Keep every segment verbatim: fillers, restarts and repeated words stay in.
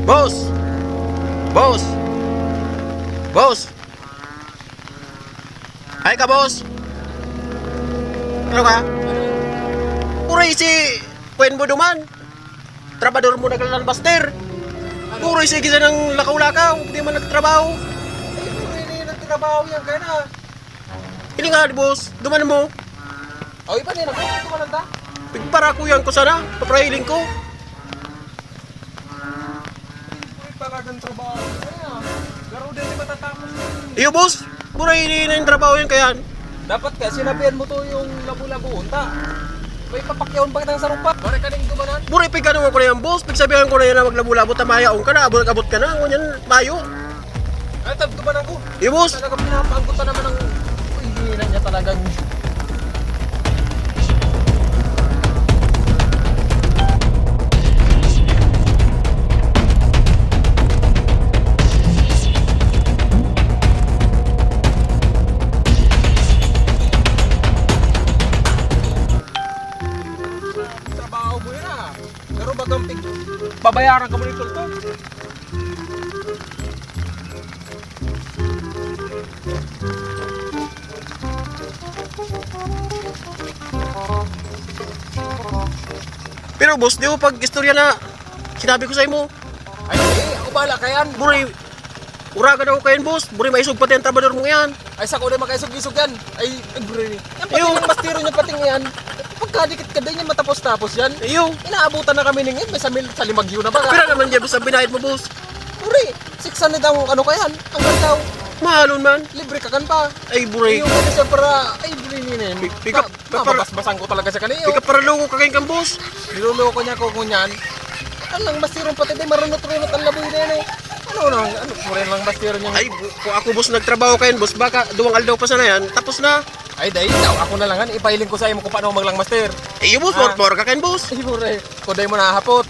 Boss! Boss! Boss! Ay ka, boss! Ano ka? Puro si Kwen mo duman. Trabador mo naglalambaster. Puro sige sa nang lakaw-lakaw, di man nagtrabaho. Ay, puro ini nagtrabaho yan, kaya na. Ini nga, di, boss. Duman mo. O, iba din ako. Ito ka lang ta? Pigparakuyan ko sana. Paprahiling ko. Uy, talagang trabaho na yan. Pero di, di matatapos yun. Iyo, boss. Buray ini na yung trabaho yan kaya. Dapat ka, sinabihan mo to yung labo-labo, unta. May papakyaon pa kitang sarong pa. Bari ka ning dumanan. Buray, pigkano ko na yan, boss. Pigsabihan ko na yan na maglabo-labo, tamayaon ka na, abot-abot ka na. Ngunyan, mayo. Ay, tab-, dumanan ko. Iyo, boss. Talagang pinapaanggot na naman ang, uy, hina niya talagang. Trabaho mo yun, ah. Pero bagang pig-, babayaran ka mo ni Toltol. Pero, boss, di mo pag-istorya na sinabi ko sa imo. Ay, di, ako bahala kayan. Buray, uraga daw kayan, boss. Buray, maisog pati ang trabador mo yan. Ay, sako na makaisog-isog yan. Ay, ay, buray. Yan pati Yung ng mastiro niya, pati yan. Pagkadikit ka din yan, matapos-tapos yan. Iyo. Inaabutan na kami ning, eh, may sa mil-, sa limagyo na ba? Pira naman dyan, boss, ang binayad mo, boss? Buray, six hundred ang ano kayan, ang gandaw. Mahalon man. Libre ka kan pa. Ay, buray. Iyo, kasi sa para, ay, buray ni Nemi. Pick up. Mababasbasan ko talaga sa kaniyo. Ika paraloko ka kayong kambos. Niloloko niya ako ngunyan. Alang masirong pati di marunot-runot ang laboy na yan eh. Ano na, ano, puro lang bastero niya. Ay, bu-, kung ako, boss, nagtrabaho kayan, boss, baka duwang aldaw pa sana yan, tapos na. Ay, dai, daw, ako na lang, han, ipailing ko sa imo kung paano maglang master. Eh, iyo, boss, Ah. mor-, mor ka kayan, boss. Ay, mure, kuday mo nahapot.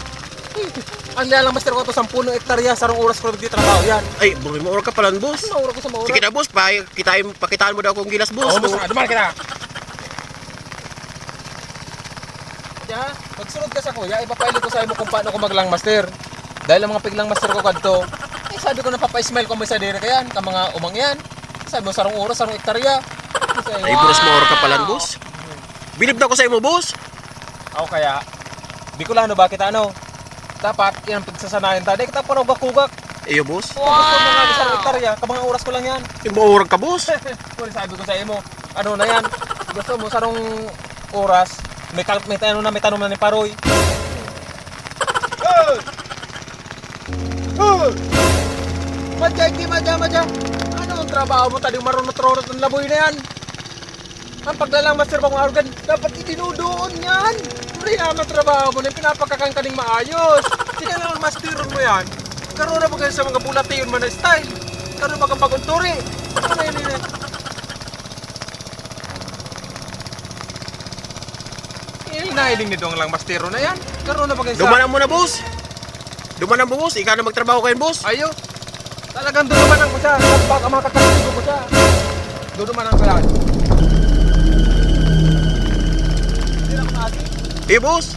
Ang nilalang master ko to, sampung hektarya, sarong oras ko nagtitrabaho yan. Ay, buri mo, or ka palan, boss. Ano, oras ko sa mga oras? Sige na, boss, pa, kitain, pakitaan mo daw akong gilas, boss. Oo, boss, Oh. ano man kita? Kaya, magsunod ka sa kuya, ipapailing ko sa imo kung paano ko maglang master. Dahil ang mga piglang master ko kadto, eh, sabi ko, napapa-smile ko may sadiri ka yan, ka mga umang yan. Sabi mo, sarong oras, sarong hektarya. Ay, boss, maor ka palan, boss. Bilib na ko sa imo, boss. Ako kaya, Bicolano ba kita, ano? Dapat, yan, pagsasanayan ta. Di kita parugak-kugak. Iyo, boss. Gusto mo nga, sarong hektarya, ka mga oras ko lang yan. Yung maurag ka, boss. Kung sabi ko sa imo, ano na yan? Gusto mo, sarong oras, may, kal-, may, ano na, may tanom na ni Paroy. Hoy! Hoy! Madya, hindi madya, madya. Ano ang trabaho mo? Tadi marunot-runot ng laboy na yan. Ang paglalang master bang organ, dapat idinudoon yan. Hindi naman trabaho mo na pinapakakan ka ning maayos. Sige na lang, masteron mo yan. Karoon na ba kayo sa mga bulation man na style? Karoon ba kang bagong turi? Ano na yun, yun, yun? Eh, nahiling ni Dong lang mastero na yan. Karoon na ba kayo sa Dumanan mo na, boss. Dumanan mo, boss. Ikaw na magtrabaho kayo, boss. Ayo. Talagang dudumanan ko siya. Baka makakasubo ko siya. Dudumanan ko yan. Hindi na ako naasin. Eh, boss.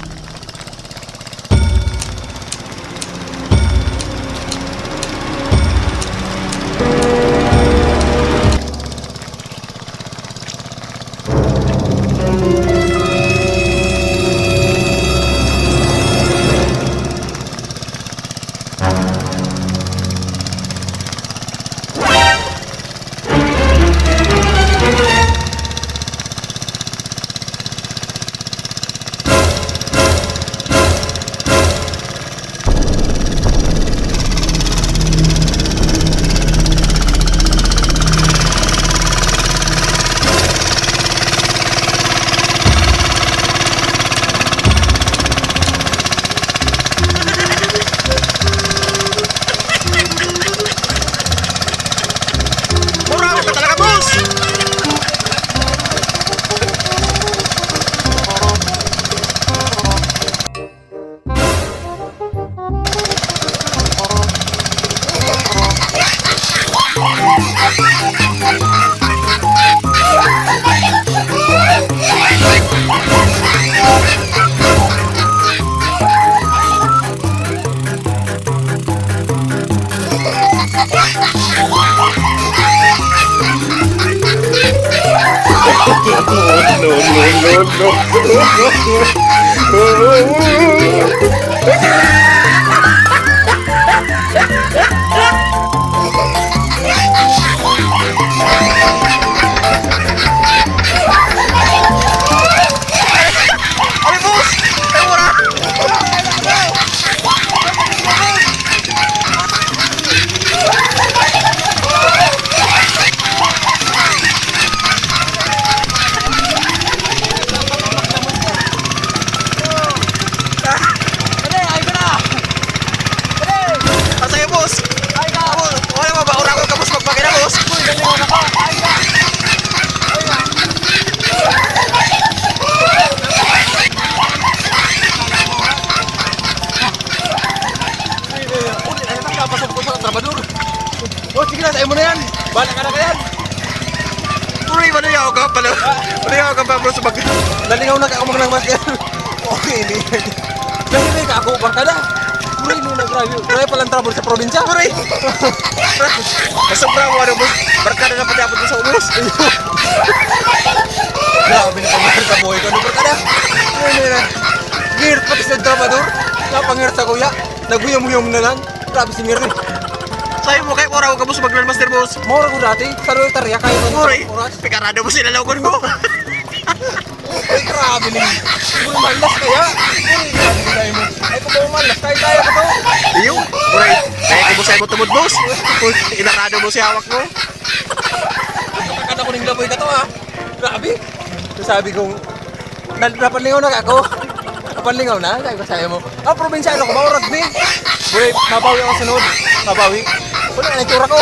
Mura ka talaga, boss! No, no, no, no. Ay, boss! Ay, mura! Asay, boss! Ay, ka! Boss, wala mo ba? Uragon ka, boss, magpakina, boss! Uy, dali mo na ka! Ay, ka! Ay, ka! Ay, ay, ay, ulit, ay, nakapasok ko sa trabador. Oh, sige na, sa'yo mo na yan. Bala ka na ka yan. Uy, manuyaw ka pala. Manuyaw ka pa, bro, sa bag-, nalingaw na ka, umang lang, mas yan. Okay, ini. Dahil may ka ako, barkada. Uy, may na, grabe. Grabe palang trouble sa probinsya. Uy! Nasobra mo, ano, boss? Barkada na pati abot mo sa ubos. Grabe na pangyari sa buhay ko, ano, barkada? Uy, may na. Ngirit pati sa trabador. Napangirit sa kuya. Naghuyom-huyom na lang. Grabe si Mir, eh. Sabi mo, kaya uraw ka, boss, maglan master, boss. Maura ko dati, sa Rotary, kaya ko Uy, oras. Pikarado mo sila, lagon mo. Ay, grabe ni. Uy, malas kaya. Uy, grabe ni tayo mo. Ay, kung ba malas, kaya kaya ko to. Iyo, uy, kaya ko mo sa'yo mo tumod, boss. Uy, inarado mo si hawak mo. Kakada ko ning laboy ka to, ha. Grabe. Sabi kong, Na, napanlingaw na ako. Napanlingaw na, sabi ko sa'yo mo. Ah, probinsyano ko, maurag ni. Uy, mabawi ako sunod. Mabawi. Wala na itsura ko.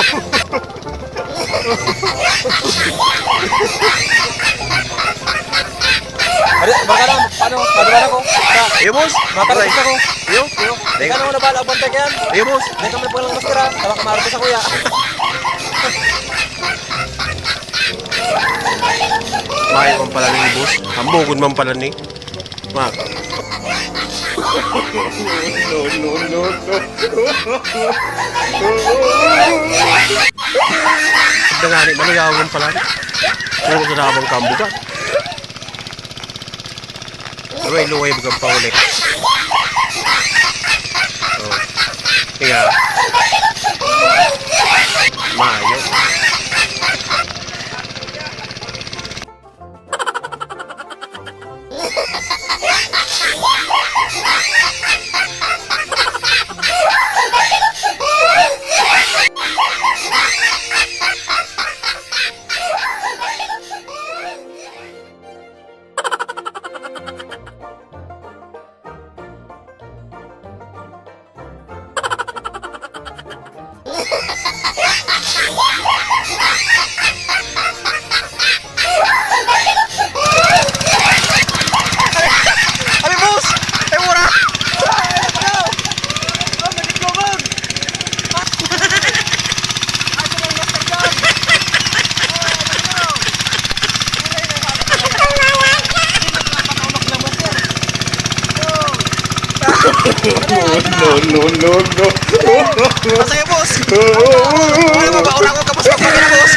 Ari, baka na, paano? Madala na ko. Sa, iyo, boss. Matarik ako. Iyo. Iyo. Ikaw na muna bahala, bantay ka yan. Iyo, boss. Di kami palang maskara. Tama ka, marito sa kuya. Mayo man pala ni, boss. Hambugon man pala ni. Ma. No, no, no, no. Ito nga ni, manuyawan pala. Puro sa damang kambugan. Luway-luway, bagang pauli. Oh. Tiga. Mayo. Ano, boss? Ay, mura! No, no, no, no, no. Masaya, boss. Ano ba, uragon ka, boss? Magpakina, boss.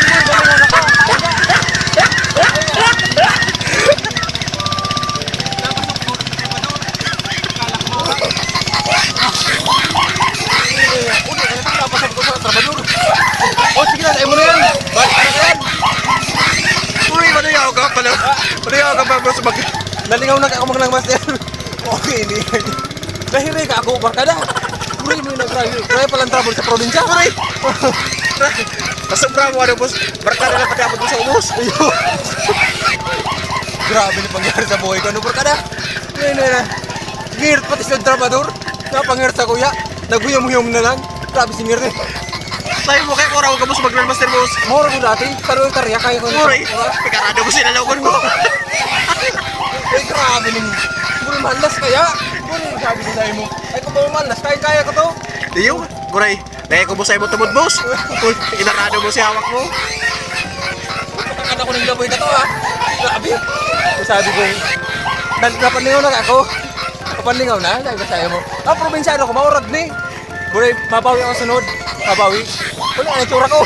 Uli, ano ba, napasok ko sa trabador? Oh, sige na, sa'yo mo na yan. Balik ka na yan. Uy, manuyaw ka pala. Manuyaw ka pa, boss. Mag- Nalingaw na ka, kumang lang, master. Okay, ini. Nahiray ka ako, barkada. Uy, may nag-, grabe, grabe palang trouble sa probinsya. Uy! Nasobra mo, ano, boss? Barkada na pati abot mo sa ubos. Ayun. Grabe na pangyari sa buhay ko, ano, barkada? Ngayon na, na. Ngirit pati sa trabador. Napangirit sa kuya. Naghuyom-huyom na lang. Grabe si Mir, eh. Sabi mo, kaya ko raw ka, boss, maglan master, boss. Maura ko dati. Sa Rotary, kaya ko. Uy! Pikarado mo sila, lagon mo. Ay, grabe ning. Puro malas kaya. Puro sabi ko sa'yo mo. Ay, kung ba malas, kaya, kaya ko to. Iyo, buray. Kaya ko mo sa'yo mo tumod, boss. Uy, inarado mo si hawak mo. Takad ako ng laboy na to, ha. Grabe. Sabi ko, "Nag-, napanlingaw na ako." Napanlingaw na, sabi ko sa'yo mo. Ah, probinsyano ko, maurag ni. Buray, mabawi ako sunod. Mabawi. Wala na itsura ko.